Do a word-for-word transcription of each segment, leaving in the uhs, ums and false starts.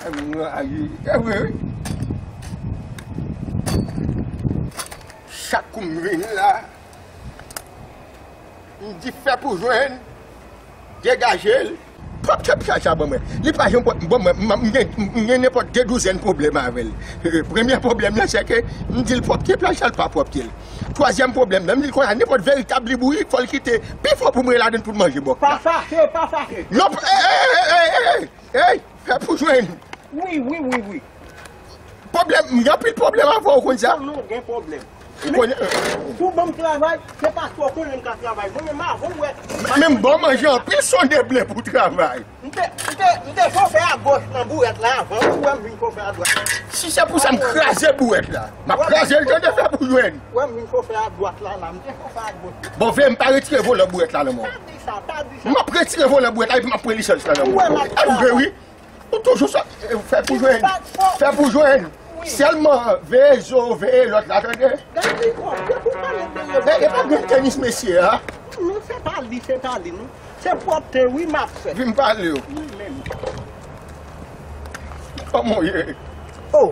Ayi, e vre, wi. Chak kou m vin la, m di fè pou jwenn, degaje l. Pòpte plaj la ban mwen. Li pa janm pòt, ban mwen, m, m gen, m gen nenpòt de douzèn pwoblèm avè l. Premye pwoblèm nan, se ke m di l pòpte plaj la, l pa pòpte l. Twazyèm pwoblèm nan, m di l konnya, nenpòt veritab li bouyi, fò l kite pi fon pou m rele ladan l pou l manje bòk la. Pa fache, pa fache. Non, ey, ey, ey, ey, ey, ey, fè pou jwenn. Wi, wi, wi, wi. Pwoblèm, m gen anpil pwoblèm avè w, ou konn sa? Non, non, gen pwoblèm. Ou konnen. Si w ban m travay, se paske w konnen m ka travay. Mwen menm, avan w wè. Men m ba w manje anpil sonde ble pou travay. M te, m te, m te chofè agoch nan bourèt la avan, ou wè m vin chofè adwat. Si se pou sa, m kraze bourèt la. M ap kraze l, tande, fè pou jwenn. Ou wè m vin chofè adwat la, la, m te chofè agoch. Bon, veye m pa retire volan bourèt la nan men w. Pa di sa, pa di sa. M ap retire volan bourèt la epi m ap pran lisans la nan men w. Ou wè m ap travay. Ou toujou sa, fè pou jwenn. Fè pou jwenn. Sèlman veye zo, veye lòt la, tande. Gade, oh, se pou pale de yo. E, e pa grenn tenis mesye a. Non, se pa li, se pa li, non. Se pwòpte, wi, m ap fè. Vin pale yo. Wi, menm. Kòman w ye? Oh,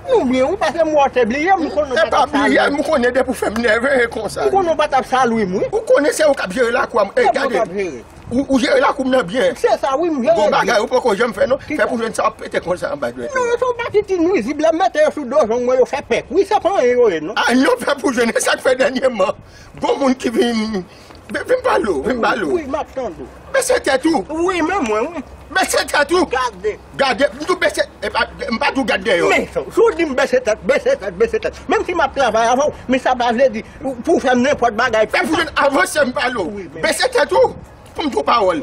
nou byen, wi, paske m wè w te bliye m, m konnen w pa t ap salye m. E pa bliye, m konnen depi w fè m nève konsa. M konnen w pa t ap salye m, wi. Ou konnen se ou k ap jere lakou a, e, gade. Ou, ou jere lakou m nan byen. Se sa, wi, m jere l byen. Gon bagay ou poko janm fè, non. Fè pou jwenn sa w ap pete konsa anba dwèt ou. Non, yo se yon pati ti nwizib, lè m mete yo sou do zong mwen, yo fè pèk. Wi, se pa anyen yo ye, non. A, non, fè pou jwenn, e sa k fè dènyèman, gon moun ki vin, vin, vin pale w, vin pale w. Wi, wi, m ap tande w. Bese tèt ou. Wi, men mwen, wi. Bese tèt ou. Gade. Gade, m tou bese, e pa, m pa tou gade dèyè w. Men, si w di m bese tèt, bese tèt, bese tèt. Menm si m ap travay avè w, men sa pa vle di pou w fè m nenpòt bagay. Fè pou jwenn, avanse m pale w. Wi, men. Bese tèt ou. Pou m di w pawòl.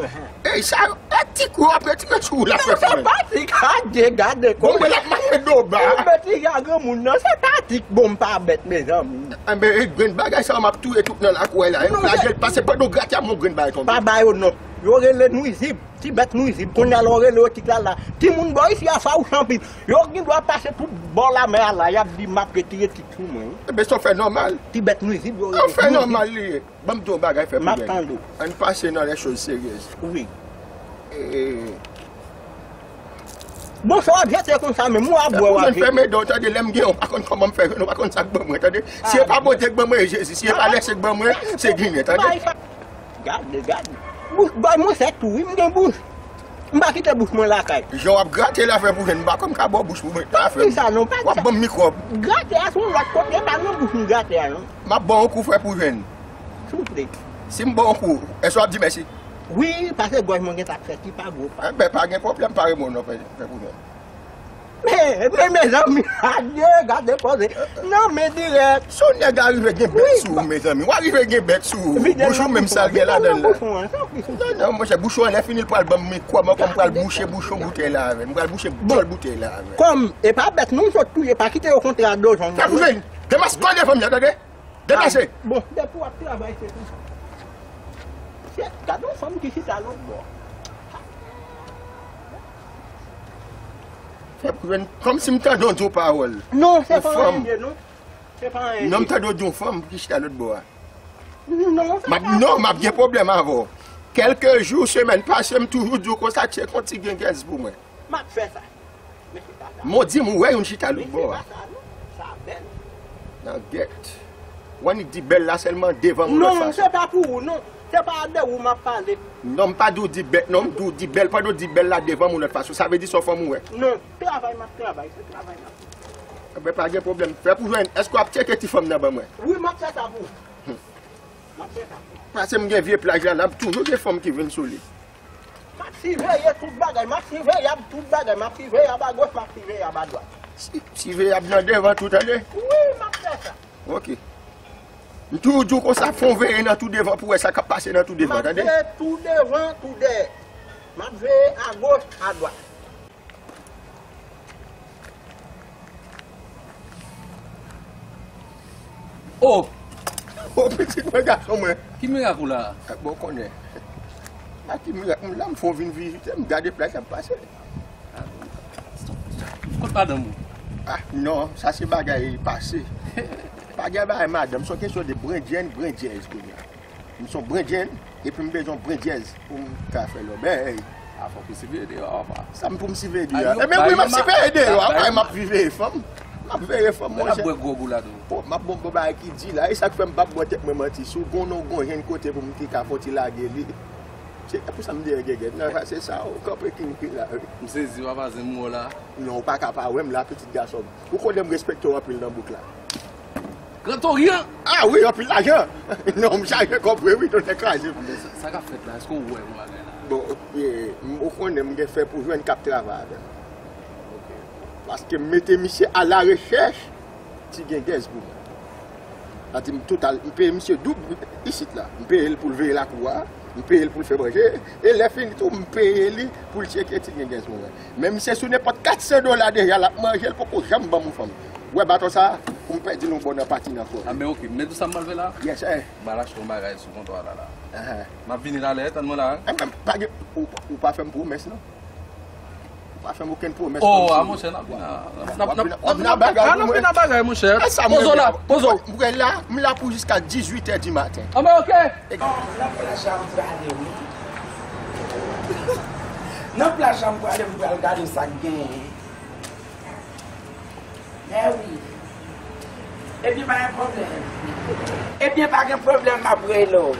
Ey, sa, e ti kou w ap retire sou ou la, frè Foumen. Non, se pa ti, gade, gade. Bon, mwen l ap mache do ba. Ou mèt ti a granmoun nan, se pa ti, bon, m pa bèt, mezanmi. Enben, e grenn bagay sa, m ap touye tout nan lakou a la. E plage l pase pandan w grate a, m wè yon grenn bagay tonbe. Pa ba yo non. Yo rele nwizib, ti bèt nwizib. Kounye a la, w rele yo ti klala. Timoun bò isi a, fawouch anpil. Yo gen dwa pase tout bò lamè a la, y ap di m ap retire ti sou mwen, wi. Enben, sa w fè nòmal. Ti bèt nwizib, yo rele nwizib. Sa w fè nòmal li ye. Ban m di w yon bagay, fè pou jwenn. M ap tande w. Ann pase nan les choses sérieuses. Wi. E, bon, sa w ap jete konsa menm, ou ap bwè, w ap jete. Fèmen dan w, tande, lè m gen, ou pa konn kòman m fè jwenn, ou pa konn sa k ban mwen, tande. Si e pa Bondye k ban mwen, e Jezi. Si e pa lèse k ban mwen, se Ginen, tande. Gade, gade. Bouch, bòy mwen sèk tou, wi, m gen bouch. M pa kite bouch mwen lakay. Jan w ap grate la, fè pou jwenn, m pa konn ka ba w bouch pou mwen la, frè m. Pa di sa non, pa di sa. W ap ban m mikwòb. Grate a se yon lòt kote, pa nan bouch m grate a non. M ap ba w yon kou, frè pou jwenn. Souple. Si m ba w yon kou, èske w ap di mèsi? Wi, paske gòj mwen gentan fè ti pa gwo pa. Enben, pa gen pwoblèm, pa renmen w non, frè, frè pou jwenn. Men, men, mezanmi, adye, gade koze. Non, men dirèk. Si yon nèg arive gen bèt sou ou, mezanmi, w arive gen bèt sou ou, bouch ou menm sa l gen ladan l la. Non, non, monchè, bouch ou anlè fini, l pral ban m mikwòb, ankò m pral bouche bouchon boutèy la avè l. M pral bouche djòl boutèy la avè l. Kòm, e pa bèt non, m sot touye, pa kite yo kontre a do zong mwen. Fè pou jwenn, demaske w devan m nan, tande? Deplase! Bon, depi w ap travay, se konsa. Gade yon fanm ki chita lòt bò. Fè pou jwenn, kòmsi m tande w di yon pawòl. Non, se pa anyen, non. Se pa anyen. Non, m tande w di yon fanm ki chita lòt bò a. Non, se pa. Non, m ap gen pwoblèm avè w. Kèlke jou, semèn pase, m toujou di w konsa, tcheke yon ti gengèz pou mwen. M ap fè sa. Men se pa sa. Mon di m wè youn chita lòt bò a. Men se pa sa non. Sa bèl. Nan gèt. W annik di bèl la sèlman devan m yon lòt fason. Non, se pa pou ou non. Se pa de ou m ap pale. Non, m pa di w di bèt non, m di w di bèl. Pandan w di bèl la devan m yon lòt fason, sa vle di se yon fanm ou wè. Non, travay m ap travay, se travay m ap fè. Enben, pa gen pwoblèm. Fè pou jwenn. Èske w ap tcheke ti fanm nan ban mwen? Wi, m ap fè sa pou ou. M ap fè sa pou ou. Paske m gen vye plaj la, la toujou gen fanm ki vin sou li. M ap siveye tout bagay, m ap siveyab tout bagay, m ap siveyab agoch, m ap siveyab adwat. Si, siveyab nan devan tou, tande? Wi, m ap fè sa. Ok. M toujou di w konsa, fè w veye nan tou devan pou w wè sa k ap pase nan tou devan, tande? M ap veye tou devan, tou dèyè. M ap veye agoch, adwat. Oh! Oh, pitit mwen, gason mwen. Ki mirak ou la a? Bon, w konnen. A ki mirak, m la, m fè w vin vizite, m gade plaj la, m pase. Kot madanm ou? Ah, non, sa se bagay pase. Pa gen bagay madanm, se yon kesyon de brendyen, brendyèz kounye a. M se yon brendyen, epi m bezwen yon brendyèz pou m ka fè lòbèy. A, fòk ou siveye deyò a, papa. Sa m pou m siveye deyò a? Ebyen, wi, m ap siveye deyò a, papa, m ap veye fanm. M ap veye fanm, monchè. Bwè gwòg ou la tou. Bon, m ap bon, bon bagay ki di la. E sa k fè m p ap bwè tèt mwen manti. Si w gon non, gon jenn kote pou m te ka fè yon ti lage li. Se pou sa m deyò gègèt. Non, se sa, ou kanpe kin kin la, wi. M sezi, papa, zen mwen la. Non, ou pa ka pa wè m la, pitit gason m. Ou konnen m respekte w anpil nan bouk la. Gran Toryan! Ah wi, anpil lajan! Non, m chaje kòb vre wi, tonè kraze m. Sa, sa k ap fèt la? Èske w wè yon bagay la? Bon, e, m, ou konnen m gen fè pou jwenn k ap travay avè m. Paske m mete misye a la rechèch ti gengèz pou mwen. Sa di m total, m peye misye doub isit la. M peye l pou l veye lakou a, m peye l pou l fè manje, e lè fini tou, m peye li pou l tcheke ti gengèz mwen. Men misye sou nenpòt kat san dola deja, l ap manje, l poko janm ban m yon fanm. Ou wè baton sa a, pou m pèdi l yon bò nan pati nan kò. A, men oke, men tou sa m pral fè la? Yes, eh. M al achte yon bagay sou kontwa la, la. Ahan. M ap vini talè, tann mwen la. Eh, men, pa gen, ou, ou pa fè m pwomès, non? Ou pa fè m okenn pwomès. Oh, a, monchè, n ap vin a, n ap, n ap, n ap, n ap vin a bagay, monchè. Poze w la, poze w. M la, m la pou jiska dizuit è di maten. A, men oke. Nan plaj la m prale, wi. Nan plaj la m prale, m pral gade sa k genyen. Mèwi. Ebyen, pa gen pwoblèm. Ebyen, pa gen pwoblèm, m ap rele w.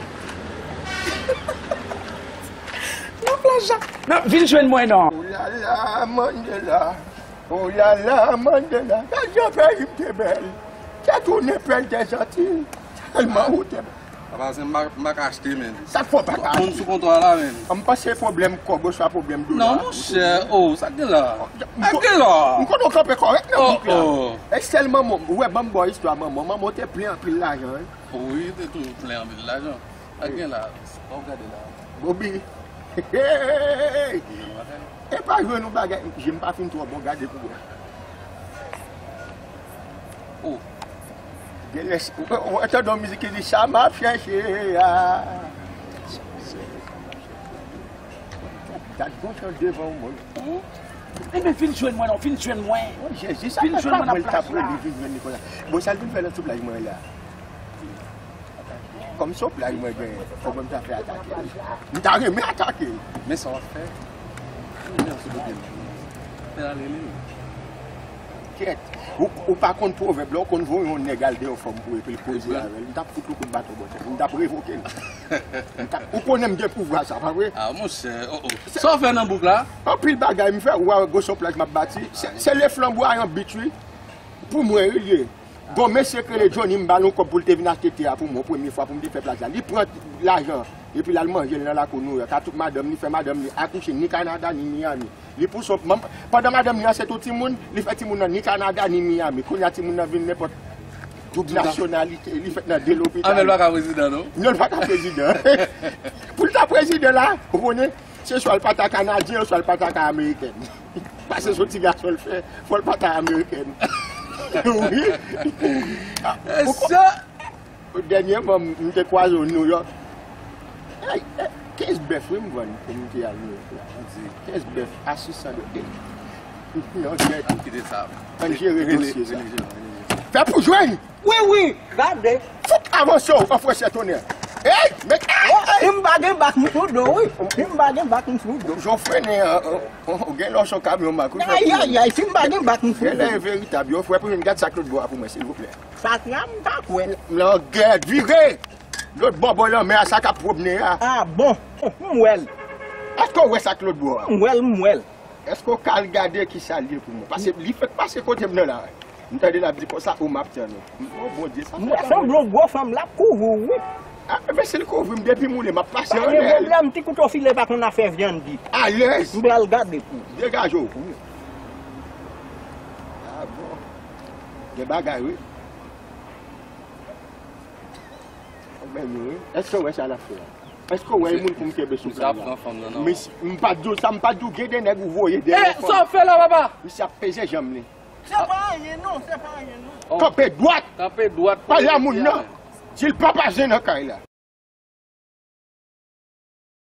Nan plaj la. Non, vin jwenn mwen non. Oulala, Mandela. Oulala, Mandela. Gad jan peyi m te bèl. Te tounen pèl dèzanti. Tèlman ou te bèl. Papa, se m pa, m pa ka achte, men. Sa k fè w pa ka achte? Moun sou kontwa la, men. M panse pwoblèm kòb oswa pwoblèm dola. Non, monchè, oh, sa k gen la? Sa k gen la? M konnen w kanpe kòrèk nan bouk la. E sèl manman w, ou wè, ban m ba w istwa manman w. Manman w te plen anpil lajan, wi. Wi, te toujou plen anpil lajan. Sa k gen la? Sa w gade la? Bobi. Hey! E pa jwenn yon bagay, je m pa fin twò bon, gade pou wè. Oh. Gen lè, ou, ou, ou tande yon mizik ki di, sa m ap chèche a. Dat gon chan devan w, mwen. Enben, vin jwenn mwen non, vin jwenn mwen. Oh, Jezi, sa fè pa mwen l t ap rele vin jwenn li konsa. Bon, sa l vin fè nan sou plaj mwen la? Kòm se yon plaj mwen genyen, fò mwen m ta fè atake l. M ta renmen atake l. Men sa w ap fè? Ou vin sou kote m. Fè l al rele l. Kèt. Ou, ou pa konn pwovèb la, ou konn voye yon nèg al deyò fanm pou epi l koze avè l. M t ap fout yon kout baton bò tèt. M t ap revoke l. M t ap, ou konnen m gen pouvwa sa, pa vre? Ah, monchè, oh, oh. Sa w fè nan bouk la? Anpil bagay m fè, ou a gwo son plaj m ap bati. Se, se le flanbwayan beach, wi. Pou mwen, wi, l ye. Gon mesye k rele Johnny, m ba l yon kòb pou l te vin achte tè a pou mwen, premye fwa pou m te fè plaj la. Li pran lajan, epi l al manje l nan lakou Nouyòk, a tout madanm li, fè madanm li akouche ni Kanada, ni Miami. Li pouse yon, manm, pandan madanm li ansent yon timoun, li fè timoun nan ni Kanada, ni Miami. Kounye a timoun nan vin nenpòt doub nasyonalite, li fèt nan de lopital. Ah, men l pa ka prezidan, non? Non, l pa ka prezidan. Pou l ta prezidan la, ou konnen, se swa l pa ta kanadyen, swa l pa ta ka amerikèn. Paske se yon ti gason l fè, fò l pa ta amerikèn. Wi. Dènyèman, m, m te kwaze w Nouyòk. Ey, ey, kenz bèf, wi, m vann pou m te al Nouyòk la. Kenz bèf a sis san dola. Yon gèt. Kite sa. Ann jere dosye sa. Fè pou jwenn! Wi, wi, gade. Fout avanse w, an frè sè tonè. Ey, men, ey, ey. Si m pa gen bak, m sou do, wi. Si m pa gen bak, m sou do. Jan w frennen an, an, an, gen lè w se yon kamyon mak, wi, frè. Ayayay, si m pa gen bak, m sou do. Gen lè e veritab, yo, frè, pou jwenn, gad sa k lòt bò a pou mwen, silvouplè. Sa k la, m pa kwè. Langèt, vire! Lòt bò, bò lanmè a, sa k ap pwomne a. Ah, bon. M wè l. Èske w wè sa k lòt bò a? M wè l, m wè l. Èske w ka al gade kisa l ye pou mwen? Paske li fèk pase kote m nan la. M tande l ap di konsa, o, m ap tann ou. M di, o Bondye, sa fè. M wè se yon gwo, gwo fanm l ap kouvri w, wi. Ah, men si l kouvri m, depi m woule, m ap pase anndan l. Pa gen pwoblèm, ti kouto file pa konn afè vyann di. Alèz. M pral gade pou ou. Degaje w. Ah, bon. Gen bagay, wi. Èske w wè sa l ap fè a? Èske w wè moun pou m kenbe sou plaj la? Misye ap pran fanm nan, non. Misye, m pa t di w sa, m pa t di w gen de nèg ou voye dèyè fanm. Sa w fè la, papa? Misye ap peze janm li. Se pa anyen, non, se pa anyen, non. Kanpe dwat! Kanpe dwat. Pale a moun nan. Di l pa pase nan kay la.